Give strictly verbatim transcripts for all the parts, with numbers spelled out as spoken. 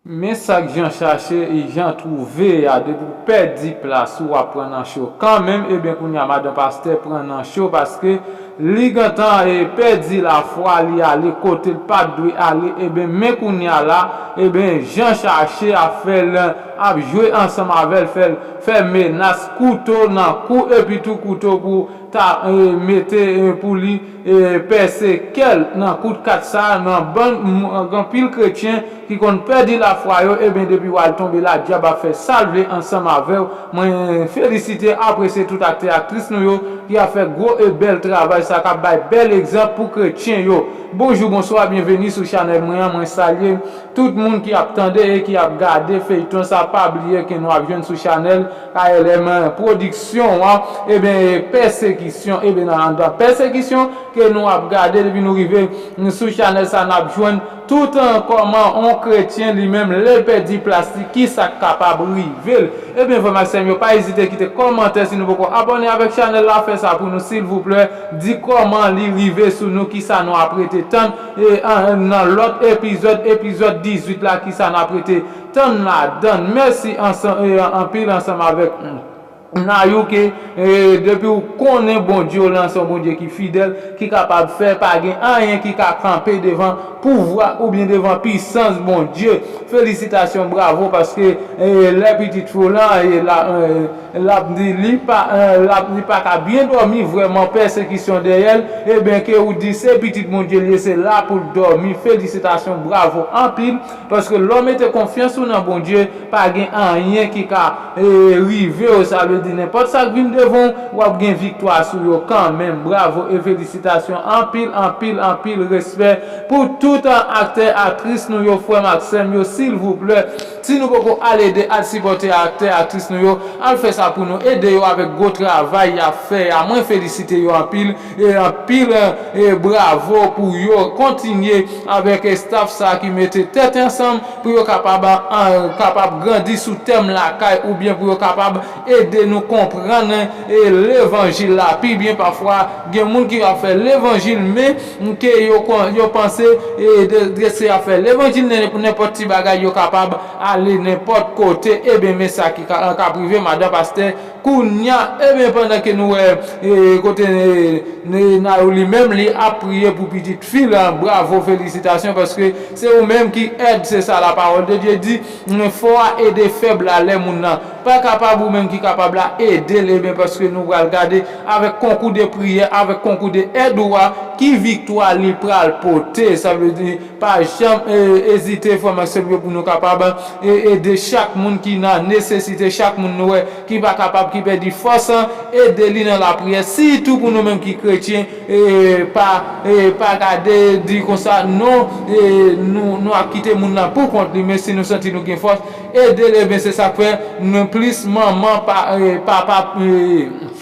Men sa k Jan chache, Jan twouve a, depi w pèdi plas ou, w ap pran nan cho kanmenm, ebyen kounye a madan pastè pran nan cho paske li gentan e pèdi lafwa, li ale kote l pa t dwe ale, ebyen men kounye a la, ebyen Jan chache ap fè l, ap jwe ansanm avè l, fè l fè menas, kouto nan kou epi tou kouto pou ta e, mete e, pou li e, pèse kè l nan kout kat sa a, nan bann anpil kretyen ki konn pèdi lafwa yo, ebyen depi w al tonbe la, dyab ap fè sa l vle ansanm avè w. Mwen felisite, apresye tout aktè, aktris nou yo ki ap fè gwo e bèl travay sa, k ap bay bèl egzanp pou kretyen yo. Bonjou, bonswa, byenveni sou chanèl mwen an, mwen salye tout moun ki ap tande e ki ap gade feyton sa, pa bliye ke nou ap jwenn sou chanèl K L M Pwodiksyon an, ebyen, pèsekisyon, ebyen, nan anndan pèsekisyon ke nou ap gade depi nou rive sou chanèl sa, n ap jwenn tout an kòman on kretyen li menm lè l pèdi plas li, ki sa k kapab rive l. Ebyen, frè m ak sè m yo, pa ezite kite kòmantè, si nou poko abòne avèk chanèl la, fè sa pou nou silvouplè, di kòman li rive sou nou, ki sa nou ap rete tann e, an, nan lòt epizòd, epizòd dizuit la, ki sa n ap rete tann ladann. Mèsi ansanm, e, anpil ansanm avèk Nayou ke, e, depi w konnen Bondye w lan se yon Bondye ki fidèl, ki kapab fè, pa gen anyen ki ka kanpe devan pouvwa oubyen devan pisans Bondye. Felisitasyon, bravo, paske e, lè pitit fi w lan e, la, e, l ap di li pa, e, l ap, li pa ka byen dòmi, vrèman pèsekisyon dèyè l, ebyen ke ou di se pitit Bondye l ye, se la pou l dòmi. Felisitasyon, bravo anpil, paske lè w mete konfyans ou nan Bondye, pa gen anyen ki ka e, rive w, sa vle di nenpòt sa k vin devan w, w ap gen viktwa sou yo kanmenm. Bravo e felisitasyon, anpil, anpil, anpil respè pou tout aktè, aktris nou yo, frè m ak sè m yo, silvouplè. Si nou poko al ede, al sipòte aktè, aktris nou yo, al fè sa pou nou, ede yo avèk gwo travay y ap fè a. Mwen felisite yo anpil, e anpil e bravo pou yo. Kontinye avèk staff sa ki mete tèt ansanm pou yo kapab, an, kapab grandi sou tèm lakay oubyen pou yo kapab ede nou konprann e, levanjil la pi byen. Pafwa, gen moun ki ap fè levanjil, men ke yo, yo panse e, de, de se ap fè levanjil, nen, nenpòt ti bagay, yo kapab ale nenpòt kote. Ebyen, men sa ki ka, k ap rive madan pastè Kounya, ebyen, pandan ke nou wè e, kote e, e, Nayou li menm, li ap priye pou pitit fi l, bravo, felisitasyon, paske se ou menm ki èd, se sa la parole de Dieu di, fò a ede fèb la, lè moun nan pa kapab, ou menm ki kapab la, ede l, ebyen, paske nou pral gade avèk konkou de priyè, avèk konkou de èd ou a, ki viktwa li pral pote, sa vle di, pa janm e, ezite, frè m ak sè m yo, pou nou kapab e, ede chak moun ki nan nesesite, chak moun nou wè ki pa kapab, ki pèdi fòs, ede li nan lapriyè, sitou pou nou menm ki kretyen, e, pa, e, pa gade, di konsa, non, e, nou, nou ap kite moun nan pou kont li, men si nou santi nou gen fòs, ede l, ebyen, se sa k fè nou plis manman, pa, e, papa, e,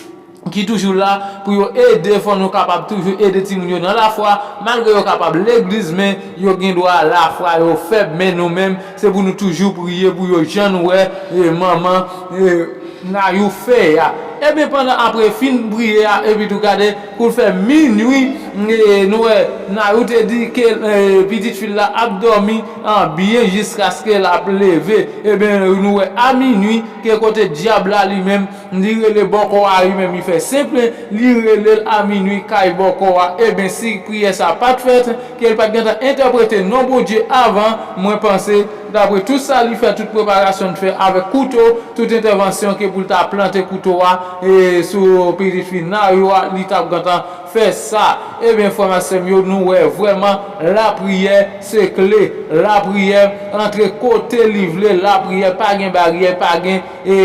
ki toujou la pou yo ede, fò nou kapab toujou ede timoun yo nan lafwa, malgre yo kapab legliz, men yo gen dwa lafwa yo fèb, men nou menm, se pou nou toujou priye pou yo, jan nou wè e, manman e, Nayou fè a. Ebyen, pandan apre fin priye a, epi tou gade, kou l fè minui, e, nou wè, Nayou te di ke e, pitit fi l la ap dòmi an byen jiskaske l ap leve. Ebyen, nou wè, a minui, ke kote dyab la li menm, li rele bòkò a, li menm li fè senplen, li rele l a minui kay bòkò a. Ebyen, si priyè sa pa t fèt, ke l pa t gentan entèprete non Bondye avan, mwen panse, dapre tout sa li fè, tout preparasyon l fè avèk kouto, tout entèvansyon ke pou l ta plante kouto a e sou pitit fi Nayou a, li t ap gentan fè sa. Ebyen, frè m ak sè m yo, nou wè vrèman lapriyè se kle. Lapriyè antre kote li vle, lapriyè pa gen baryè, pa gen e,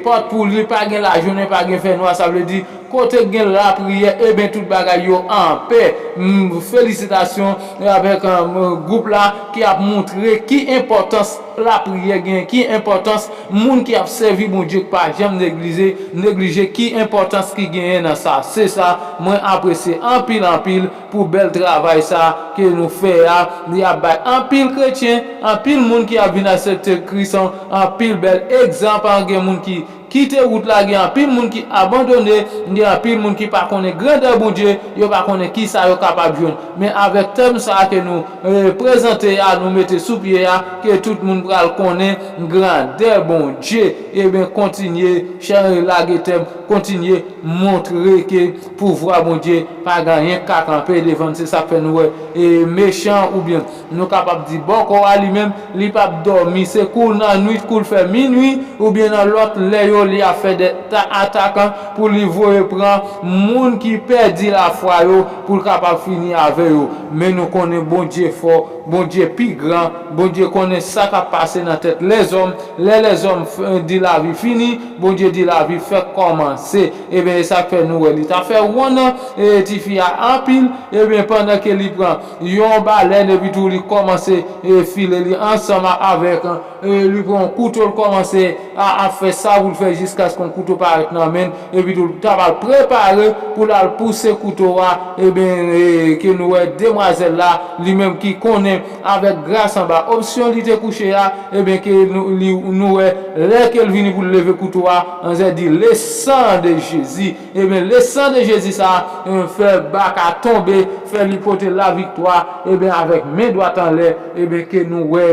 pòt pou li, pa gen lajounen, pa gen fènwa, sa vle di, kote gen lapriyè, ebyen, tout bagay yo anpè. M, felisitasyon avèk e, gwoup la ki ap montre ki enpòtans lapriyè gen, ki enpòtans moun ki ap sèvi Bondye k pa janm neglije, neglije ki enpòtans ki genyen nan sa. Se sa, mwen apresye anpil, anpil pou bèl travay sa ke nou fè a. Li ap bay anpil kretyen, anpil moun ki ap vin aksepte Kris, anpil bèl egzanp. Gen moun ki, kite wout la, gen anpil moun ki abandone, gen anpil moun ki pa konnen grandè Bondye, yo pa konnen ki sa yo kapab jwenn. Men avèk tèm sa a ke nou e, prezante a, nou mete sou pye a, ke tout moun pral konnen grandè Bondye. Ebyen, kontinye lage tèm, kontinye montre ke pouvwa Bondye pa gen anyen k ka kanpe devan l. Se sa k fè nou wè e, mechan oubyen nou kapab di bòkò a li menm, li p ap dòmi. Se kou l nan nwit, kou l fè minwi, oubyen nan lòt lè yo, li ap fè de ta- atakan pou li voye pran moun ki pèdi lafwa yo, pou l kapab fini avè yo. Men nou konnen Bondye fò, Bondye pi gran, Bondye konnen sa k ap pase nan tèt lèzòm. Lè lèzòm f- di lavi fini, Bondye di lavi fèk kòmanse. Ebyen, e sa k fè nou wè li ta fè wonn e, tifi a anpil. Ebyen, pandan ke li pran yon balèn epi tou li kòmanse e, file li ansanm avèk e, li pran yon kouto, l kòmanse a, ap fè sa pou l fè jiskaske yon kouto parèt nan men l, epi tou l ta pral prepare pou l al pouse kouto a, ebyen, e, ke nou wè demwazèl la, li menm ki konnen avèk gras anba opsyon li te kouche a, ebyen, ke nou, li, nou wè lè ke l vini pou l leve kouto a, manzè di, le sang de Jésus. Ebyen, le sang de Jésus sa a, e, fè baka tonbe, fè li pote laviktwa, ebyen, avèk men dwat anlè, ebyen, ke nou wè,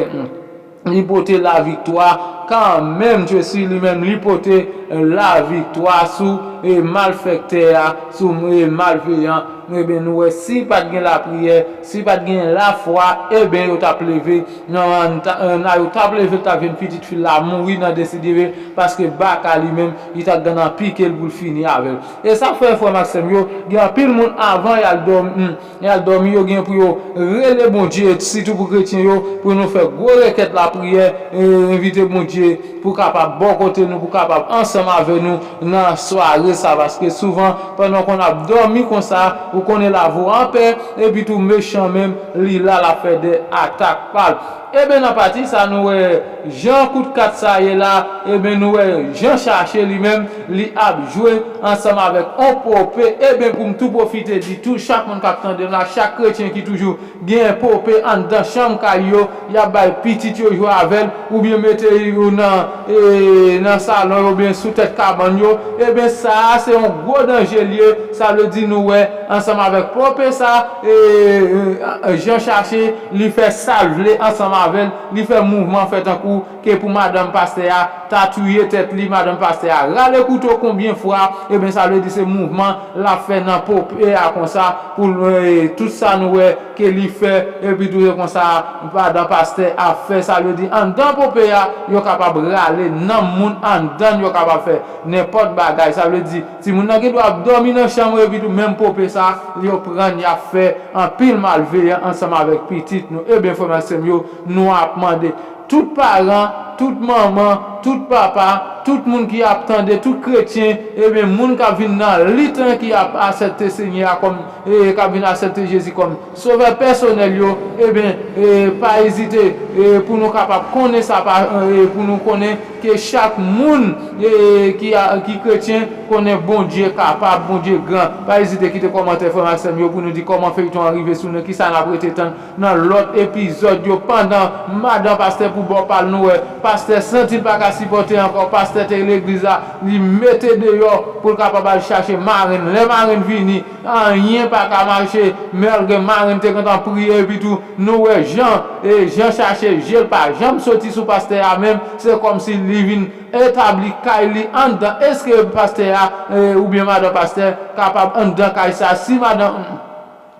li pote laviktwa kanmenm, Jezi li menm, li pote laviktwa sou e, malfèktè a, sou e, malveyan. Ebyen, nou wè, si pa t gen lapriyè, si pa t gen lafwa, ebyen, yo t ap leve, nan, nan, yo t ap leve, l t ap jwenn pitit fi l la mouri nan desidere, paske baka li menm, li t ap gen nan pike l pou l fini avè l. E sa k fè, frè m ak sè m yo, gen anpil moun avan y al dòmi, y al dòmi, yo gen pou yo rele Bondye, sitou pou kretyen yo, pou nou fè gwo rekèt lapriyè, e, envite Bondye pou kapab bò kote nou, pou kapab ansanm avè nou nan sware sa, paske souvan, pandan w konn ap dòmi konsa, ou konnen lavi w anpè, epi tou mechan menm, li la, l ap fè de atak pa l. Ebyen, nan pati sa, nou wè jan kout kat sa ye la, ebyen, nou wè jan chache li menm, li ap jwe ansanm avèk on pope. Ebyen, pou m tou pwofite di tou, chak moun k ap tande m la, chak kretyen ki toujou gen pope anndan chanm kay yo, y ap bay pitit yo jwe avè l, oubyen mete yo nan, e, nan salon yo, oubyen sou tèt kabann yo. Ebyen, sa a, se yon gwo danje l ye. Sa vle di, nou wè, ansanm avèk pope sa, e, e, jan chache, li fè sa l vle ansanm avè l, li fè mouvman fè tankou ke pou madanm pastè a ta touye tèt li, madanm pastè a rale kouto konbyen fwa, ebyen, sa vle di se mouvman l ap fè nan pope a konsa, pou l, e, tout sa nou wè ke li fè, epi tou se konsa madanm pastè ap fè, sa vle di anndan pope a, yo kapab rale nanm moun anndan l, yo kapab fè nenpòt bagay, sa vle di timoun nan gen dwa ap dòmi nan chanm, epi tou menm pope sa, yo pran l, y ap fè anpil malveyan ansanm avèk pitit nou. Ebyen, frè m ak sè m yo, nou ap mande tout paran, tout manman, tout papa, tout moun ki ap tande, tout kretyen, ebyen, moun k ap vin nan lit lan, ki ap aksepte Senyè a kòm, e k ap vin aksepte Jezi kòm Sovè pèsonèl yo, ebyen, e, pa ezite, e, pou nou kapab konnen sa, pa, e, pou nou konnen ke chak moun, e, ki a, ki kretyen, konnen Bondye kapab, Bondye gran. Pa ezite kite kòmantè, frè m ak sè m yo, pou nou di kòman feyton an rive sou nou, kisa n ap rete tann nan lòt epizòd yo, pandan madan pastè pou bò pa l, nou wè pastè santi l pa ka sipòte ankò, pastè te legliz la, li mete deyò pou l kapab al chache marenn. Lè marenn vini, anyen pa ka mache, malgre marenn te gentan priye, epi tou, nou wè jan, e, jan chache je l pa janm soti sou pastè a menm, se kòmsi li vin etabli kay li anndan. Èske pastè a, e, oubyen madan pastè kapab anndan kay sa? Si madan,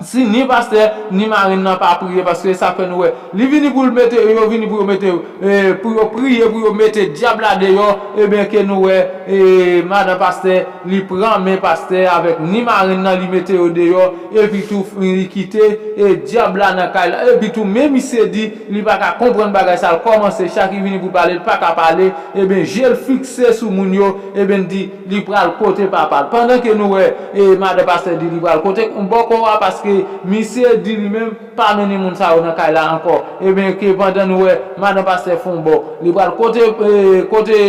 si ni pastè, ni marenn nan pa priye, paske sa fè nou wè. Li vini pou l mete, yo vini pou yo mete, e, pou yo priye, pou yo mete dyab la deyò, ebyen ke nou wè, e, madan pastè, li pran men pastè avèk ni marenn nan, li mete yo deyò, epi tou li kite, e, dyab la nan kay la. Epi tou, men misye di, li pa ka konprann bagay sa, l kòmanse, chak li vini pou pale, l pa ka pale, ebyen, je l fikse sou moun yo, ebyen, di, li pral kote papa l. Pandan ke nou wè, e, madan pastè di li pral kote bòkò a, paske Misye di li menm pa mennen moun sa yo nan kay la ankò. Ebyen, ke pandan nou wè madan pastè fè yon bò, li pral kote, eh, kote,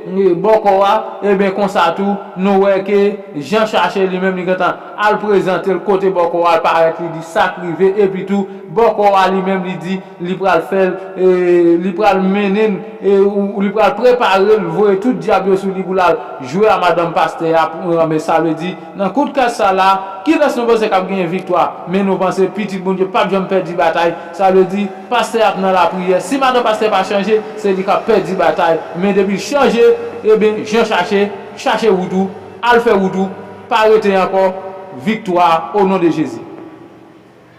eh, bòkò a, ebyen, konsa tou, nou wè ke Jan Chache li menm li gentan al prezante l kote bòkò a, al parèt, li di sa k rive, epi tou, bòkò a li menm li di li pral fè l, eh, li pral mennen l, eh, ou, ou li pral prepare l, voye tout dyab yo sou li pou l al jwe a madanm pastè a, pou, men sa vle di, nan kout kach sa la, kilès nou panse k ap genyen viktwa? Men nou panse pitit Bondye p ap janm pèdi batay. Sa vle di, pastè ap nan lapriyè. Si madanm pastè pa chanje, se li k ap pèdi batay. Men depi l chanje, ebyen, Jan Chache, chache wout ou, al fè wout ou, pa rete ankò. Viktwa o non de Jezi.